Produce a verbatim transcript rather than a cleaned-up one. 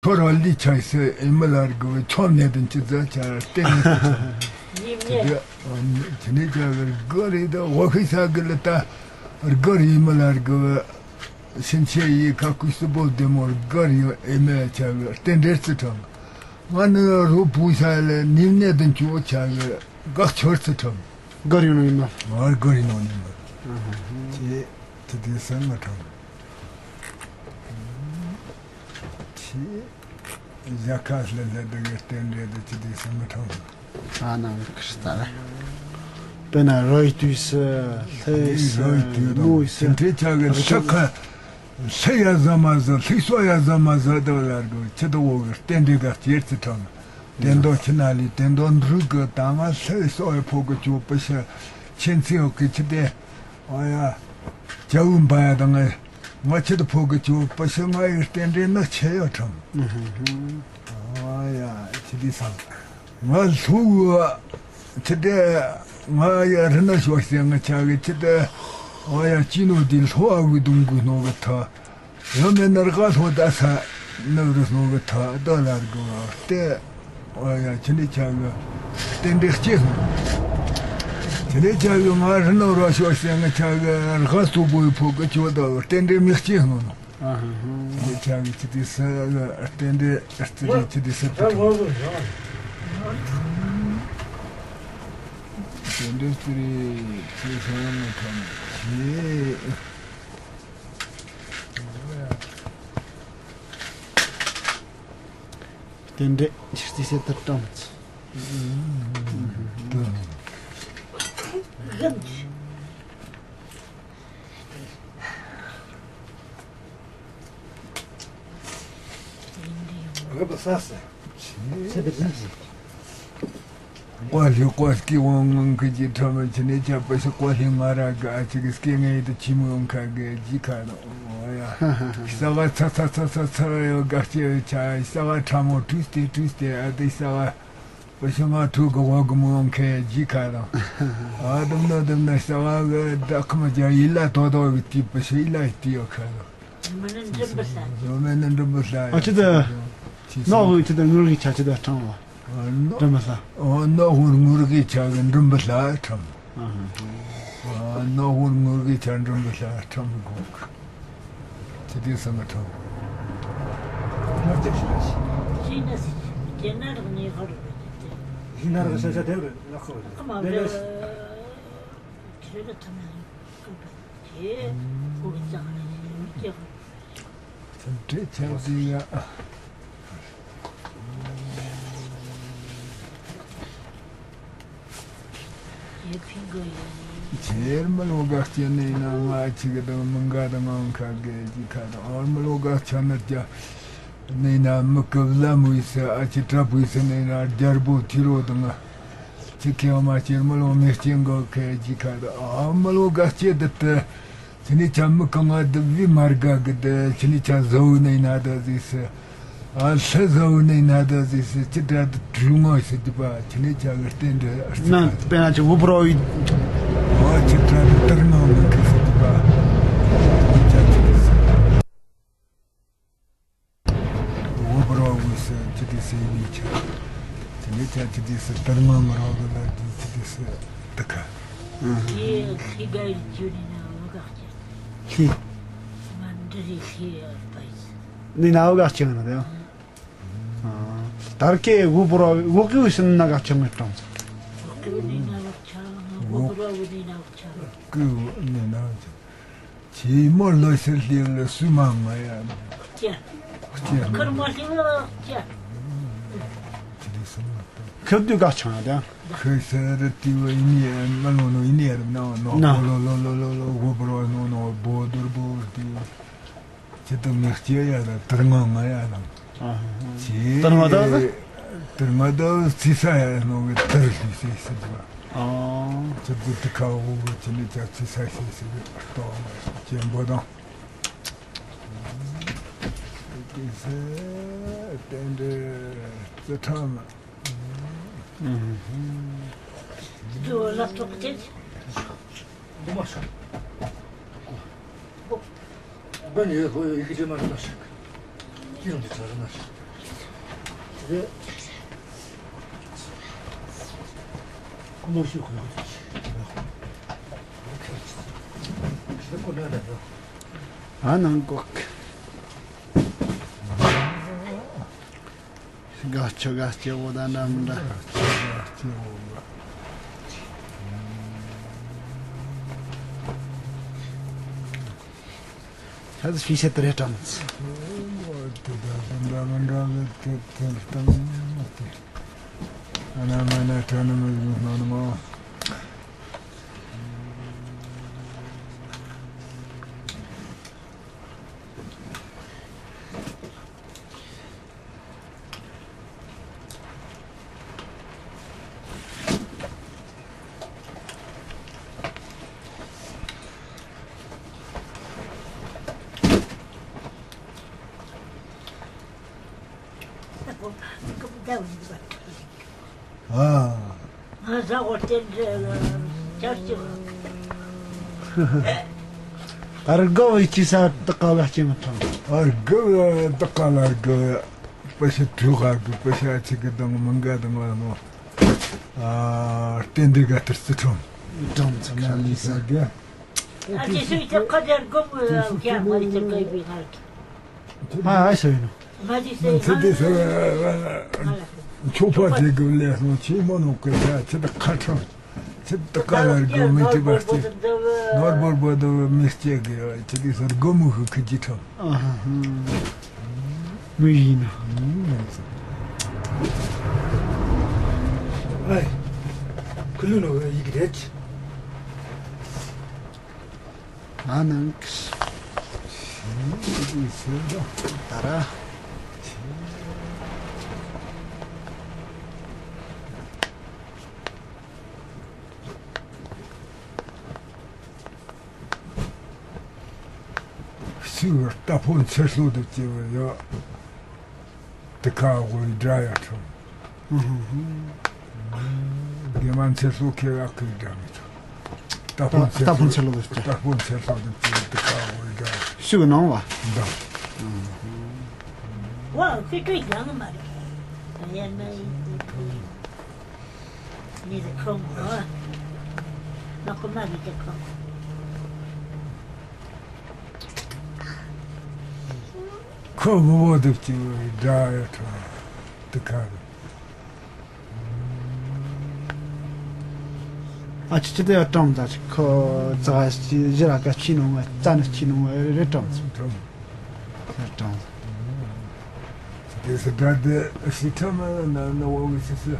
ཁྱོད་རང་ལུས་ཆགས་སེ་ཨེ་མི་ལ་རྒུ་བའི་ཆོམ་ནས་དུ་ཅི་ཙག་ཆ་བརྟེན་ནས་ཅི་ཙག་ཉིན་ནས་དེ་ནས་ཅག་གི་རྒུ་རེད་དུ་འོ་ཤི་ས་གི་ལ་ད་རྒུ་རེད་ཨེ་མི་ལ་རྒུ་བའི་ཕྱིན་ཆད་ཡི་ཁ་ཀུ་སི་པོ་བདེ་མོ་རྒུ་རེད་ཨེ་མི་ཆག་གི་རྟེན་འབྲེལ་རྩི་ཁྲང་ང་ནི་རུ་བུ་ས་ལ་ཉིན་ནས་དུ་ཅུ་ཆག་གི་དགག་ཆོར་རྩི་ཁྲང་རྒུ་རེད་ནོ་ཡིན་མ་ང་རྒུ་རེད་ནོ་ཡིན་མ་ཅེ་དེ་དེ་སང་ང་ཁྲང་ཆེ། ཡ་ཁ་ལ་ལ་དེ་གའི་རྟེན་འབྲེལ་དུ་ཅི་དེ་སེ་མི་ཁྲང་། ཨ་ན་ཁྲི་ལྟར། དཔེར་ན་རོའི་དུས་སུ་ལྷའི་སུ་རོའི་དུས་དང་མོའི་སུ་ཕྱིན་ཆད་ཆ་གི་ལྷ་ཁ་ལྷ་ཡ་ཟ་མ་ཟ་ལྷའི་སོ་ཡ་ཟ་མ་ཟ་དེ་ལ་གི་ཁྱི་དོ་བོ་གི་རྟེན་འབྲེལ་ག་ཅེར་ཙི་ཁྲང་། དེ་འདོ་ཁྱི་ན་ལི་དེ་འདོ་འབྲུག་གི་ད་ང་ལྷའི་སོ་ཡ་ཕོ་གི་ཅོ་པི་ཤ་ཁྱེད་ཚེ་ཡོ་གི་ཁྱི་དེ། ཨོ་ཡ། ཇ་འུ་འབའ་ཡ་དང་ང་། ང་ཁྱེད་ཕོ་གི་ཅོ་པི་ཤི་ང་ཡི་རྟེན་འབྲེལ་ནི་ཆེ་ཡོད་ཁྲང་། ཨོ་ཡ་ཁྱེད་དི་སང་། ང་ལྷོ་གི་ཁྱེད་དེ་ང་ཡ་རི་ན་ཤོར་སེ་ང་ཆ་གི་ཁྱེད་དེ། ཨོ་ཡ་ཅི་ནོ་དི་ལྷོ་ཨ་གི་དུང་གི་ནོ་གི་ཐ། ཡོད་མེད་ནི་ར་ག་ལྷོ་ད་ས་ནི་རི་སོ་གི་ཐ་ད་ལ་རི་གི་བ་སྟེ། ཨོ་ཡ་ཁྱེད་ནི་ཆ་གི་རྟེན་འབྲེལ་སྐྱེས་སོང་། ཁྱེད་ནི་ཆ་གི་ང་རི་ནོ་ར་ཤོར་སེ་ང་ཆ་གི་ར་ག་སོ་བོའི་ཕོ་གི་ཆོ་ད་རྟེན་འབྲེལ་མི་སྐྱེས་སོང་ནོ། ཨ་ཧ་ཧ། ཁྱེད་ནི་ཆ་གི་ཁྱེད་དི་ས་རྟེན་འབྲེལ་རྩི་རེ་ཁྱེད་དི་ས་ད་ཐོང་། རྟེན་འབྲེལ་རྩི་རེ་ཁྱེད་ས་ཡང་མ་ཐོང་ཁྱེད། རྟེན་འབྲེལ་ཕྱི་རྩིས་སེ་ཐར་སྐྲངས། རེད་པ་ས་སེ། ཚེ་འདི་ལ་ཞིག་ཀོ་ལི་ཀོ་སྐྱི་ཝང་ངང་གི་ཅི་ཁྲ་མ་ཆི་ནས་ཆ་པ་ཤི་ཀོ་ལི་ང་ར་ག་ཨ་ཅི་གི་སྐྱེ་ངེས་དུ་ཆི་མོ་ཡོང་ཁ་གི་ཅི་ཁ་དང་ཨོ་ཡ། ས་ག་ཚ་ཚ་ཚ་ཚ་ཚ་ཡོ་ག་སྐྱེ་ཡོ་ཆ་ས་ག་ཁྲ་མོ་ཁྲུས་ཏེ་ཁྲུས་ཏེ་ཨ་དེ་ས་ག་པ་ཤི་ང་ཁྲུ་གི་ཝ་གི་མོ་ཡོང་ཁ་ཅི་ཁ་དང་ཨ་དུམ་ན་དུམ་ན་ས་ག་གི་ད་ཁ་མ་ཅ་ཡི་ལ་དོ་དོ་གི་ཏི་པ་ཤི་ཡི་ལ་ཏི་ཡོ་ཁ་དང་། མི་ནི་འགྲིམ་པ་ལ། ཡོད་མེད་ནི་འགྲིམ་པ་ལ། ཨ་ཅི་ད། ཅི་ནོ་ཧུ་ཅི་ད་ངུར་གི་ཆ་ཅི་ད་ཁྲང་བ། ཨ་ནོ། འགྲིམ་པ་ལ། ཨ་ནོ་ཧུ་ངུར་གི་ཆ་གི་འགྲིམ་པ་ལ་ཁྲང་། ཨ་ནོ་ཧུ་ངུར་གི་ཆ་འགྲིམ་པ་ལ་ཁྲང་གོ། ཅི་དེ་ས་མ་ཁྲང་། ཅི་ན་ཅི་ན་རག་ནི་ཧ་རུ་བེ་ཏེ། ཡིན་ན་རག་ཤ་ཤ་དེ་རུ་ལ་ཁོ་རུ། ཁ་མ་བེ། ཁྱེད་ལ་ཐ་མ་ཡིན། ཁུ་བེ། དེ་ཁུ་བེ་ཙང་ནས་ཡིན་ཀྱང་། ཚུལ་ཁྲིམས་ཆགས་ཟིན་ཡ། ཇེར་མ་ལོ་ག་སྐྱེ་ནས་ན་ང་ཅི་གི་དང་མི་འགའ་དང་ང་ཁ་གེ་ཅི་ཁ་དང་ཨར་མ་ལོ་ག་ཆ་ན་ཀྱ་ནས་ན་མི་ཀི་ལ་མུས་སི་ཨ་ཅི་ཏྲ་བུས་སི་ནས་ན་རྒྱལ་པོ་ཐི་རོ་དང་ཅི་ཁེ་མ་ཅེར་མ་ལོ་མི་སྐྱེ་འགོ་ཁེ་ཅི་ཁ་དང་ཨར་མ་ལོ་ག་སྐྱེ་དི་ཏི། ཁྱེད་ནི་ཆ་མི་གང་ང་འདི་བི་མར་ག་གི་འདི་ཁྱེད་ནི་ཆ་བཟོ་བོ་ནི་ན་ད་ཟིག་སི། ཨ་ལྷ་བཟོ་བོ་ནི་ན་ད་ཟིག་སི་ཅི་འདྲ་འདི་གྲུ་ངོ་སི་འདི་པ་ཁྱེད་ནི་ཆ་གི་རྟེན་འདྲི་ཨར་ཙི་ན་ཁ་དཔེར་ན་ཅི་འུ་པྲོ་ཡི། ཨ་ཅི་འདྲ་འདི་ཏར་ངོ་མི་གི་སི་འདི་པ། ཁྱེད་ནི་ཆ་ཅི་གི་སི། འོ་བར་བ་དབུས་སུ་ཅི་ཏི་སེ་ཡིན་ཆ། ཅི་ནི་ཆ་ཅི་ཏི་སེ་དར་མ་མི་རོ་གི་ལ་ཏི་ཅི་ཏི་སེ་ཏི་ཁ། ཡེ་ལྷི་ག་ཡི་ཇུ་ནི་ན་འོ་ག་ཅི། ལྷི། མ་འདྲི་རི་ལྷི་ཡ་པ་ཡི། ནི་ན་འོ་ག་ཅི་ང་ན་དེ། དར་ཀེ་འུ་བར་བ་འོ་ཀི་འུ་སི་ན་ག་ཅི་ང་ཏང་། འོ་ཀི་འུ་ནི་ན་འོ་ཆ། འོ་བར་བ་འུ་ནི་ན་འོ་ཆ། ཀི་འུ་ནི་ན་འོ་ཆ། ཆི་མོ་ལོ་སེར་ལི་ལ་སུ་མ་ང་ཡ། ཅི། ཅི། ཁར་མ་ལི་ལ་ཅི། ཅི་དེ་སུ་མ་ཏོ། ཁབ་དུ་ག་ཆང་ཡ་དང་། ཁོས་སེ་ར་ཏི་བ་ཡིན་ཡ་མ་ནོ་ནོ་ཡིན་ཡ་ར་ནོ་ནོ། ན། ལོ་ལོ་ལོ་ལོ་ལོ་ལོ་གོ་བོ་རོ་ནོ་ནོ་བོ་དུར་བོ་ཏི། ཅི་ཏུ་མི་སྐྱེ་ཡ་ལ་དར་ང་ང་ཡ་ལ། ཨ་ཧ་ཧ། ཅི། དར་ང་ད། དར་ང་ད་ཙི་ས་ཡ་ནོ་གི་དར་ལི་སེ་སེ་ཏི་བ། ཨ། ཅི་ཏུ་ཏི་ཁ་འོ་གི་ཅི་ནི་ཅ་ཙི་ས་སེ་སེ་གི་ཏོ་ཅན་པོ་དང་། ཏི་སེ་ཏན་ཏེ་ཙི་ཁྲ་མ། ཨ་ཧ་ཧ། འདུ་ལ་ཏོག་ཏེ། འདུ་མ་ཤོག་འབའ་ནི་ཡོད་ཧོ་ཡོད་ཡི་གེ་ཅན་མ་རེད་ན་ཤག་ཅི་ཡང་འདི་ཚར་ན་ཤག་ཨ་ནང་གོག་དགའ་སྐྱོ་དགའ་སྐྱོ་བོ་དང་འདྲ་མི་འདྲ། ད་ཕྱི་ཤ་དེ་རེད་དྲ་མི་ཚེ། ཨ། ང་ཟ་གོ་རྟེན་འབྲེལ་ཆར་ཅིག་ཨར་གོ་བའི་ཅི་ས་དག་ག་བ་སྐྱེ་མི་ཐང་། ཨར་གོ་བ་དག་ག་ལ་གོ་བ་པ་ཤ་དུ་ག་གི་པ་ཤ་ཅིག་གི་དང་མི་འགའ་དང་ལ་མོ། ཨ། རྟེན་འབྲེལ་ག་ལྟར་བརྩི་ཁྲོམ། གྲངས་ཚང་ལ་ལི་ས་ག་ཨ་ཅེ་སུའི་ཚེ་ཁ་དེར་གོ་བ་ཡ་མ་ཡི་ཚེ་ག་བི་ཧར། ཨ་ཨ་ཤོད་ཡིན་ནོ། ང་ཅི་སེ་ཚེ་འདི་སེ་ཆོག་པ་དེ་གི་ལས་སོང་ཆེ་མོ་ནོ་གི་ས་ཆེ་ད་ཁ་ཁྲམ་ཆེ་ད་ཀ་ལར་གི་མི་ཅི་བར་ཏེ་ནོར་བོར་བོ་དོ་མི་སྐྱེ་གི་ཆེ་དེ་སར་གོ་མུ་ཧུ་ཁི་ཅི་ཁྲམ། ཨ་ཧ་ཧ། མི་ཡིན་ནོ། ཨེ། ཁུ་ལུ་ནོ་ཡིག་རེད། ཨ་ནང་། ད་ར། ཤུགས་རྟ་ཕོ་འཚེར་སོ་དུ་སྐྱེ་བ་ཡོད། དེ་ཁ་འོ་འདྲ་ཡ་ཁྲོམ། རྒྱ་མ་འཚེར་སོ་ཁེ་ཡ་ཁེ་འདྲ་མི་ཁྲོམ། རྟ་ཕོ་འཚེར་རྟ་ཕོ་འཚེར་སོ་རྟ་ཕོ་འཚེར་སོ་དུ་སྐྱེ་བ་དེ་ཁ་འོ་འདྲ། ཤུགས་ནང་བ། འདྲ། ཝ་ཁེ་ཁེ་འདྲ་མ་རེད། ཡ་མ་ཡིན་དེ་ཁོ་ཡིན། ནི་དེ་ཁོ་མོ། ལ་ཁོ་མ་གི་དེ་ཁོ། ཁོ་མོ་བོ་དུ་ཅི་འདྲ་ཡ་ཁྲོ་དུ་ཁ་རུ། ཨ་ཅི་ཅི་དེ་ཡ་ཀྲང་ད་ཅི་ཁོ་ཙ་ཅི་ཞི་ར་ཀ་ཅི་ནོ་ང་ཙ་ནི་ཅི་ནོ་ང་རེ་ཀྲང་ཙི་ཀྲང་ཙི། དེ་སི་དྲ་དེ་ཤི་ཁྲ་མ་ན་ན་བ་བི་སི་སི།